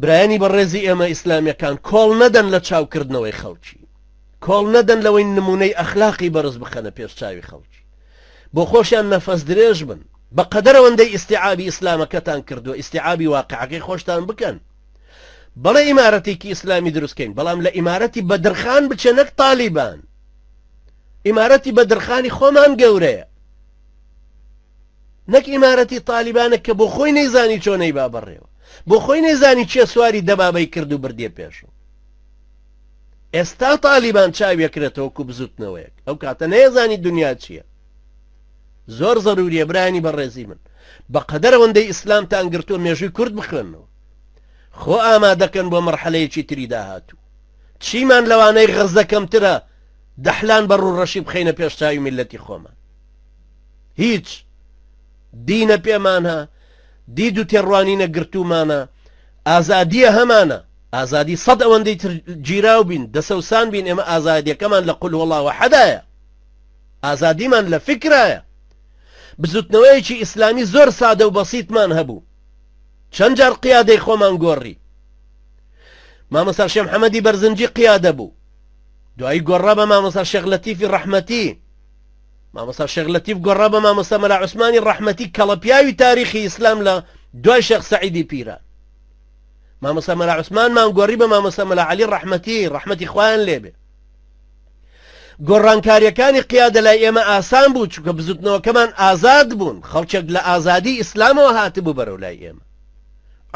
برایانی بەڕێزی ئێمە ئیسلامیەکان کۆڵ نەدەن لە چاوکردنەوەی خەڵکی، کۆڵ نەدەن لەوەی نمونەی ئەخلاقی بەرز بخەنە پێش چاوی خەڵکی، بۆ خۆشیان نەفەس درێژ بن، بە قەدەر ئەوەندەی ئیستیعابی ئیسلامەکەتان کردووە ئیستیعابی واقعەکەی خۆشتان بکەن. بەڵێ ئیمارەتێکی ئیسلامی دروست کەین، بەڵام لە ئیمارەتی بەدرخان بچێ نەک تالیبان. ئیمارەتی بەدرخانی خۆمان گەورەیە نەک ئیمارەتی تالیبانە کە بۆ خۆی نەیزانی چۆن نەیبا بەڕێوە، بۆ خۆی نەیزانی کێ سواری دەبابەی کرد و بردیە پێشەوە. ئێستا تالیبان چاویەکرێتەوە کو بزوتنەوەیەک، ئەو کاتە نەیەزانی دنیا چییە. زۆر زەروریە برایانی بەڕێزی من بە قەدەر ئەوەندەی ئیسلامتان گرتووە مێژووی کورد بخوێنەوە، خۆ ئامادەکەن بۆ مەرحەلەیەکی تری داهاتوو. چیمان لەوانەی غەزە کەمترە دەحلان بە ڕووڕەشی بخەینە پێش چاوی میللەتی خۆمان؟ هیچ. دینە پێمانە، دید و تێڕوانینە گرتوومانە، ئازادییە هەمانە، ئازادی سەد ئەوەندەی تر گیراو بین، دەسەوسان بین، ئێمە ئازادیەکەمان لە قل هو اللە احدایە، ئازادیمان لە فیکرایە. بزوتنەوەیەکی ئیسلامی زۆر سادە و بەسیتمان هەبوو، چەند جار قیادەی خۆمان گۆڕی. مامۆستا شێخ محەمەدی بەرزنجی قیادە بوو، دوایی گۆڕا بە مامۆستا شێخ لەتیفی ڕەحمەتی، مامۆستا شێخ لەتیف گۆڕا بە مامۆستا مەلا عوسمانی ڕەحمەتی کەڵەپیاوی تاریخی ئیسلام لە دوای شێخ سەعیدی پیران. مامۆستا مەلا عوسمانمان گۆڕی بە مامۆستا مەلا عەلی ڕەحمەتی، ڕەحمەتی خوایان لێبێ. گۆڕانکاریەکانی قیادە لای ئێمە ئاسان بوو، چونکە بزوتنەوەکەمان ئازاد بوون، خەڵکێک لە ئازادی ئیسلامەوە هاتبوو بەرەو لای ئێمە،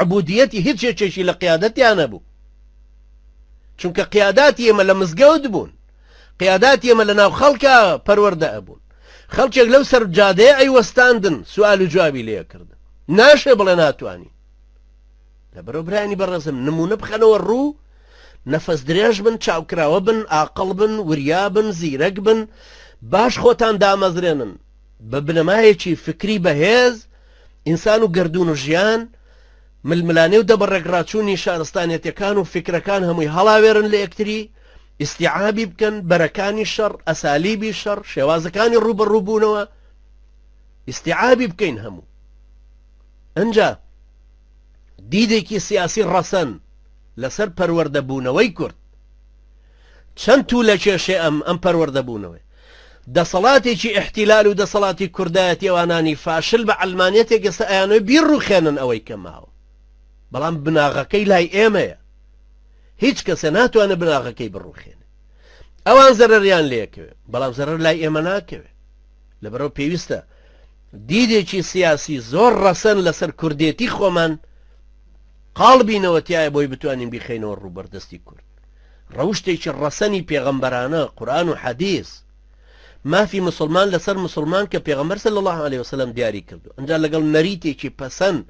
عبودیەتی هیچ یەکێکی لە قیادەتیان نەبوو، چونکە قیاداتی ئێمە لە مزگەوت بوون، قیاداتی ئێمە لە ناو خەڵکا پەروەردە ئەبوون، خەڵکێک لەو سەر جادەیە ئەیوەستاندن سوال و جوابی لێ ئەکردن، ناشێ بڵێ ناتوانین. لەبەرەوە برایانی بەڕێزم نمونە بخەنەوە ڕوو، نەفەس درێژ بن، چاوکراوە بن، ئاقڵ بن، وریا بن، زیرەک بن، باش خۆتان دامەزرێنن بە بنەمایەکی فکری بەهێز، ئینسان و گەردوون و ژیان، ململانێ و دەبەڕێکڕاچوونی شارستانیەتەکان و فیکرەکان هەمووی هەڵاوێرن لە یەکتری، ئیستیعابی بکەن، بەرەکانی شەڕ، ئەسالیبی شەڕ، شێوازەکانی ڕووبەڕووبوونەوە، ئیستیعابی بکەین هەموو. ئنجا دیدێکی سیاسی ڕەسەن لەسەر پەروەردە بوونەوەی کورد. چەند توو لە کێشێ ئەم ئەم پەروەردە بوونەوەی. دەسەڵاتێکی ئیحتیلال و دەسەڵاتی کوردایەتی ئەوانانی فاشل بە عەلمانیەتێک ئێستا ئەیانەوێ بیڕوخێنن ئەوەی کە ماوە. بەڵام بناغەکەی لای ئێمەیە. هیچ کەسێ ناتوانێ بناغەکەی بڕوخێنێ. ئەوان زەرەریان لێکەوێ بەڵام زەرەر لای ئێمە ناکەوێ. لەبەرئەوە پێویستە دیدێکی سیاسی زۆر ڕەسەن لەسەر کوردێتی خۆمان قاڵ بینەوە تایە بۆی بتوانین بیخەینەوە ڕوو بەردەستی کورد. ڕەوشتێکی ڕەسەنی پێغەمبەرانە، قورئان و حەدیس، مافی مسوڵمان لەسەر مسوڵمان کە پێغەمبەر صلی اللە علیە وسلم دیاری کردو ئەنجا لەگەڵ نەریتێکی پەسەند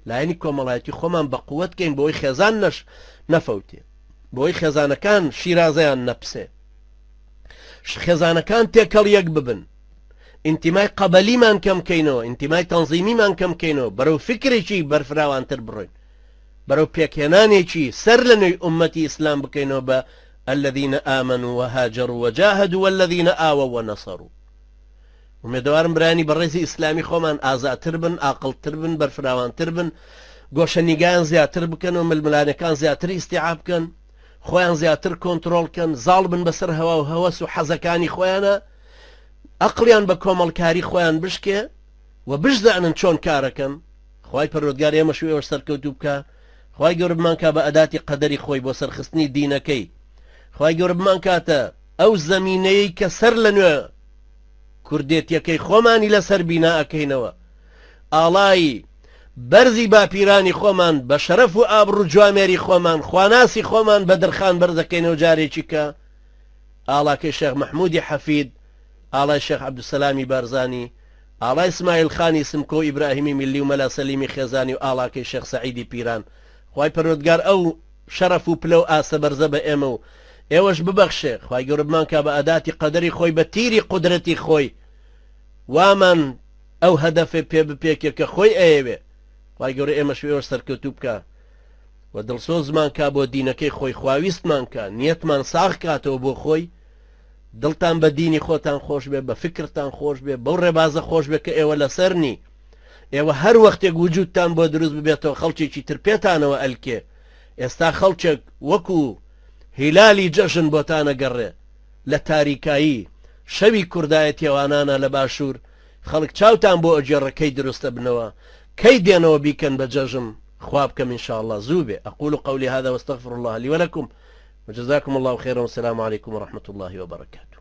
لایەنی کۆمەڵایەتی خۆمان بە قوت کەین بۆی خێزان نەش نەفەوتێ، بۆی خێزانەکان شیرازەیان نەپسێ، خێزانەکان تێکەڵ یەک ببن، ئینتیمای قەبەلیمان کەم کەینەوە، ئینتیمای تەنزیمیمان کەم کەینەوە، بەرەو فیکرێکی بەرفراوانتر بڕۆین، بەرەو پێکهێنانێکی سەر لە نوێی ئوممەتی ئیسلام بکەینەوە بە الذین آمنوا وهاجروا وجاهدوا والذین آووا ونصروا. ئومێدەوارم برایانی بەڕێزی ئیسلامی خۆمان ئازاتر بن، ئاقڵتر بن، بەرفراوانتر بن، گۆشەنیگایان زیاتر بکەن و ململانێکان زیاتر ئیستیعاب بکەن، خۆیان زیاتر کۆنترۆڵ کەن، زاڵ بن بەسەر هەوا و هەوەس و حەزەکانی خۆیانا، ئەقڵیان بە کۆمەڵکاری خۆیان بشکێ و بشزانن چۆن کارەکەن. خوای پەروەردگار ئێمەش و ئێوەش سەرکەوتوو بکا، خوای گەورە بمانکا بە ئەداتی قەدەری خۆی بۆ سەرخستنی دینەکەی، خوای گەورە بمانکاتە ئەو زەمینەیەی کە سەر لە نوێ کوردێتیەکەی خۆمانی لەسەر بینا ئەکەینەوە، ئاڵای بەرزی باپیرانی خۆمان بە شەرەف و ئابڕوو جوامێری خۆمان خواناسی خۆمان بەدرخان بەرزەکەینەوە جارێکی کە ئاڵاکەی شێخ مەحمودی حەفید، ئاڵای شێخ عەبدولسەلامی بارزانی، ئاڵای سمایل خانی سمکۆ و ئیبراهیمی میللی و مەلا سەلیمی خێزانی و ئاڵاکەی شێخ سەعیدی پیران. خوای پەروەردگار ئەو شەرەف و پلە و ئاستە بەرزە بە ئێمە و ئێوەش ببەخشێ. خوای گەورە بمانکا بە ئەداتی قەدەری خۆی بە تیری قودرەتی خۆی وامان ئەو هەدەفە پێ بپێکێ کە خۆی ئەیەوێ. خوای گەورە ئێمەش و ئێوەش سەرکەوتوو بکا و دڵسۆزمان کا بۆ دینەکەی خۆی خواویستمان کا نیەتمان ساغ کاتەوە بۆ خۆی. دڵتان بە دینی خۆتان خۆش بێ، بە فکرتان خۆش بێ، بەو ڕێبازە خۆش بێ کە ئێوە لەسەرنی. ئێوە هەر وەختێک وجودتان بۆ دروست ببێتەوە خەڵکێکی تر پێتانەوە ئەلکێ. ئێستا خەڵکێک وەکو هیلالی جەژن بۆتان ئەگەڕێ لە تاریکایی شەوی کوردایەتیەوانانە لە باشوور خەڵک چاوتان بۆ ئەگێڕێ کەی دروست ئەبنەوە کەی دێنەوە بیکەن بە جەژن خوا بکەم ان شاء اللە زوو بێ اقول قولی هذا واستغفر الله لي ولكم وجزاكم الله خيرا والسلام عليكم ورحمة الله وبركاته.